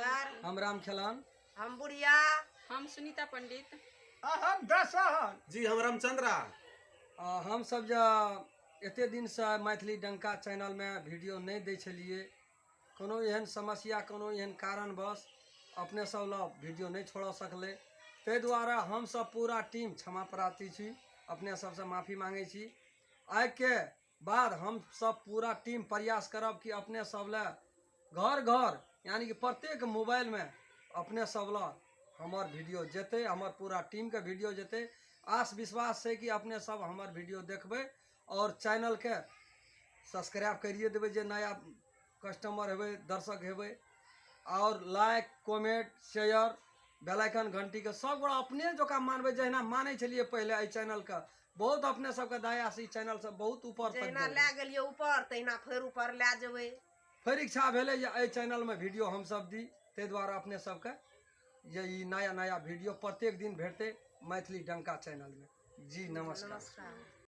नमस्कार। हम राम खेलान। हम बुढ़िया। हम सुनीता पंडित। आ हम दशहर। जी हम रामचंद्रा। हम सब जे एते दिनसँ मैथिली डंका चैनलमे वीडियो नहि दै छलियै, कोनो एहन समस्या, कोनो एहन कारणवश अपने सब लग वीडियो नहि छोड़ सकलै, ताहि दुआरे हमसब पूरा टीम क्षमा प्रार्थी छी, अपने सबसँ माफी मांगै छी। आइके बाद हमसब पूरा टीम प्रयास करब कि अपने सब लए घर घर यानी कि प्रत्येक मोबाइलमे अपने सब लग हमर वीडियो जेतै, हमर पूरा टीमके वीडियो जेतै। आस विश्वास छै कि अपने सब हमर वीडियो देखबै और चैनलके सब्सक्राइब करिए देबै जे नया कस्टमर हेबै, दर्शक हेबै, और लाइक कमेंट शेयर बेल आइकन घंटीके सब गोरा अपने जकाँ मानबै, जहिना मानै छलियै पहिले एहि चैनलके। बहुत अपने सबके दया से ई चैनल सब बहुत ऊपर तक जहिना गेलै। लए गेलियै ऊपर तहिना फेर ऊपर लए जेबै। फेर इच्छा भेलै जे एहि चैनलमे वीडियो हमसब दी, ताहि दुआरे अपने सबके जे ई नया नया वीडियो प्रत्येक दिन भेटतै मैथिली डंका चैनलमे। जी नमस्कार। नमस्कार।